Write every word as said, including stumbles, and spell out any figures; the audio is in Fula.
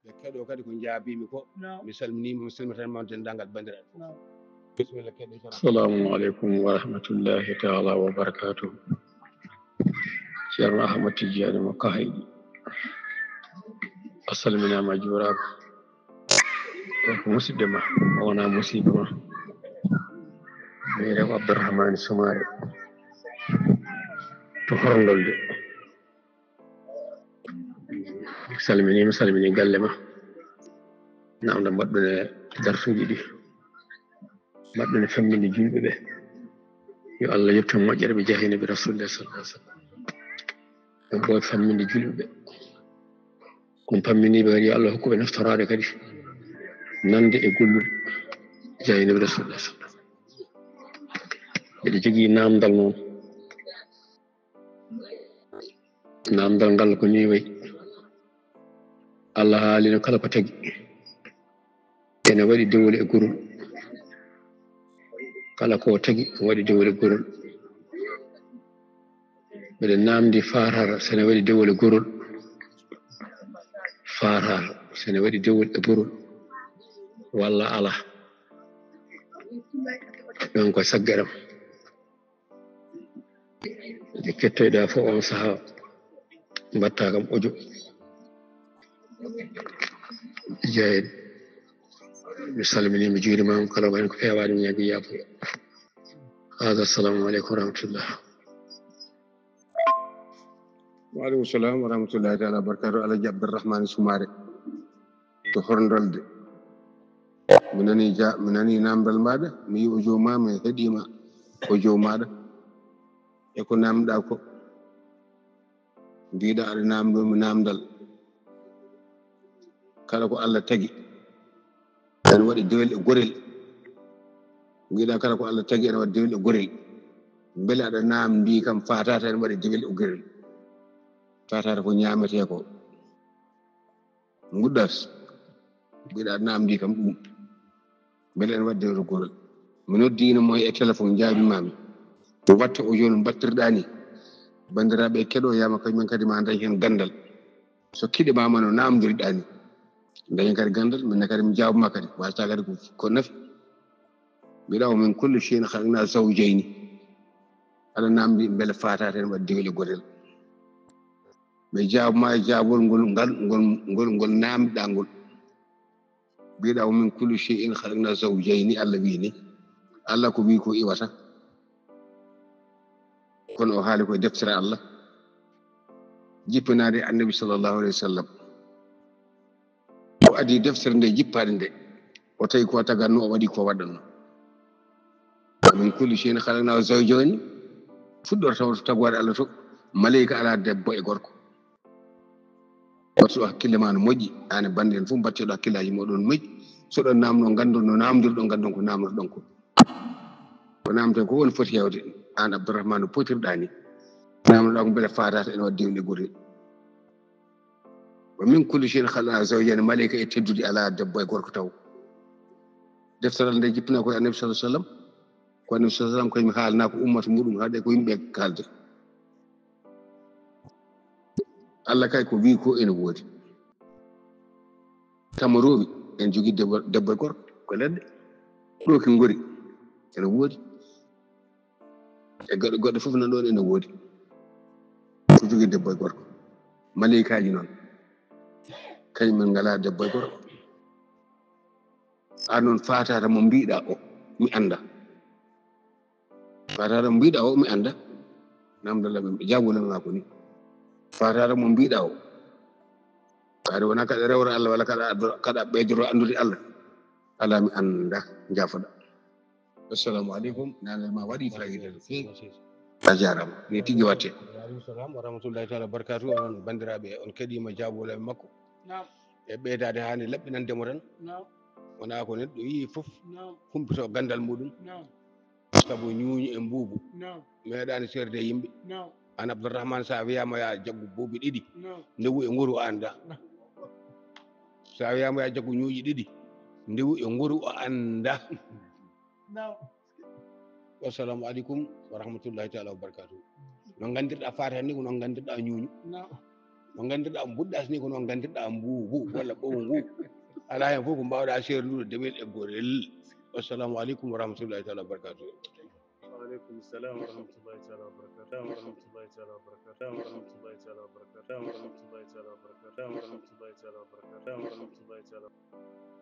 Ɓe keɗo kadi ko njaabiimi ko. Mi salminiima, mi salmitanma denndaangal banndiraaɓe fof. Bisimilla, keɗoto. Assalamu aleykum wa rahmatullahi taala wa barakatuh. Ceerno Ahmad Tijjaani mo Kahayɗi, a salminaama, a juuraama. Ko musidɗo ma, o wonaa musiiba ma. Mi rew Abdourahmane Soumaré to Horndolde. Salminiima, salmini galle ma. Naamnde mbaɗɗune darsuuji ɗi. Mbaɗɗune famminde julɓe ɓe. Yo Allah yettu moƴƴere ɓe jahina bi Rasulullah sallallahu alaihi wasallam. Ɗum ɗo famminde julɓe ɓe. Kon famminiiɓe kadi yo Allah hokku ɓe naftoraade kadi nande e gollol jahina bi Rasulullah sallallahu alaihi wasallam. Mbiɗa jogii naamndal noon. Naamndal ngal ko nii wayi. Allah haalino kala ko tagi ene waɗi dewol e gorol. Kala ko tagi waɗi dewol e gorol. Mbeɗa naamndi faataata so ene waɗi dewol e gorol. Faataata so ene waɗi dewol e gorol walla alaa. Ɗum ko saggaram. Nde kettoyɗaa fof on sahaa, mbaɗtaa kam audio. Jeyen, mi salminii, mi juuriima, kala ko heen ko feewaani, mi ñaagii yaafuya. Haaga, assalamu aleykum wa rahmatullah. Wa aleykum salam wa rahmatullahi taala wa barakatuh. Alhaji Abdourahmane Soumaré to Horndolde. Mi nanii ja, mi nanii naamndal maaɗa, mi yii audio ma, mi heɗiima audio maaɗa. E ko naamnɗaa ko? Mbiɗa aɗa naamndoo mi naamndal. Kala ko Allah tagi, ene waɗi dewel e gorel. Mbiɗa kala ko Allah tagi, ene waɗi dewel e gorel. Mbele aɗa naamndii kam faataata ene waɗi dewel e gorel? Faataata ko ñaametee ko. Nguddas. Mbiɗa naamndii kam ɗum. Mbele ene waɗi dewel e gorel? Mi noddiino mo e téléphone, njaabiima mi. Watta o jooni mbattirɗaa ni. Banndiraaɓe keɗoyaama, kañumen kadi ma ndañ heen ganndal. So kiɗe ma no naamndoriɗaa ni, ndañen kadi ganndal, min kadi mi jaabuma kadi. Wasa kadi ko, ko nafi. Mbiɗa o min kulli shay'in khalaqna zawjayni. Aɗa naamndi mbele faataata ene waɗi dewel e gorel? Mi jaabuma e jaabol ngol, ngal, ngol, ngol, ngol naamndiɗaa ngol. Mbiɗa o min kulli shay'in khalaqna zawjayni, Allah wii ni. Allah ko wii ko iwata. Kono o haali ko e deftere Allah. Jippinaade Annabi sallallahu alayhi wa sallam. O adii deftere nde jippaade nde. O tawi ko tagatnoo, o waɗi ko waɗatnoo. Min kulli shay'in khalaqna zawjayni. Fuɗɗorta o to tagoore Allah to. Maleyka alaa debbo e gorko. Mbattuɗo hakkille ma no moƴƴi, aan e bannde en fof mbatteɗo hakkillaaji mooɗon no moƴƴi. So ɗon naamno, nganndon no naamndirɗon, nganndon ko naamnotoɗon ko. Ko naamten ko woni foti heewde, aan Abdourahmane no potirɗaa ni. Naamnoɗaa ko mbele faataata ene waɗi dewle gorel. Wa min kulli shay'in khalaqna zawjayni, maleyka e teddude alaa debbo e gorko taw. Deftaral nde jippinaa ko e Annabi sallallahu alaihi wasallam. Ko Annabi sallallahu alaihi wasallam ko mi haalnaa ko ummata muɗum, haɗe ko yimɓe kaalde. Allah kay ko wii ko ene woodi. Tamaroowi en jogii debbo, debbo e gorko, ko leɗɗe. Ɗo ki ngori, ene woodi. E goɗɗe, goɗɗe fof nan ɗon ene woodi. Ko jogii debbo e gorko. Maleykaaji noon, kañum en ngalaa debbo e gorko. Aan noon faataata mo mbiɗa o, mi annda. Faataata mo mbiɗa o, mi annda. Namdal ɓe jaabulan ma ko ni. Faataata mo mbiɗa o. Kadi wona kaɗa rewra Allah walla kaɗa addo-, kaɗa ɓeydoro anndude Allah. Alaa mi annda, njaafoɗa. Assalamu aleykum. Nanal ma waɗi fayida no feewi. A jaaraama. Ni tigi watte. Wa aleykum salam wa rahmatullahi taala wa barakatuh. Onon banndiraaɓe, on keɗiima jaabuwol e makko. Naam. E ɓeydaade haa nde laɓɓinande mo tan. Naam. Wona ko neɗɗo yii fof. Naam. Humpito ganndal muɗum. Naam. Sabu ñuuñu e mbuubu. Naam. Meeɗaani seerde yimɓe. Naam. Aan Abdourahmane, so a wiyaama yo a jaggu buubi ɗiɗi. Naam. Ndewu e nguru a annda. Naam. So a wiyaama yo a jaggu ñuuƴi ɗiɗi. Ndewu e nguru a annda. Naam. Wassalamu aleykum wa rahmatullahi taala wa barakatuh. No nganndirɗaa faataani ni, ko no nganndirɗaa ñuuñu. Naam. No nganndirɗaa mbuɗɗas ni, ko noon nganndirɗaa mbuubu walla ɓowngu. Alaa heen fof ko mbaawɗaa seerndude dewel e gorel. Wassalamu aleykum wa rahmatullahi taala wa barakatuh. Wa aleykum salam wa rahmatullahi taala wa barakatuh. Wa rahmatullahi taala wa barakatuh. Wa rahmatullahi taala wa barakatuh. Wa rahmatullahi taala wa barakatuh. Wa rahmatullahi taala wa barakatuh. Wa rahmatullahi taala wa barakatuh.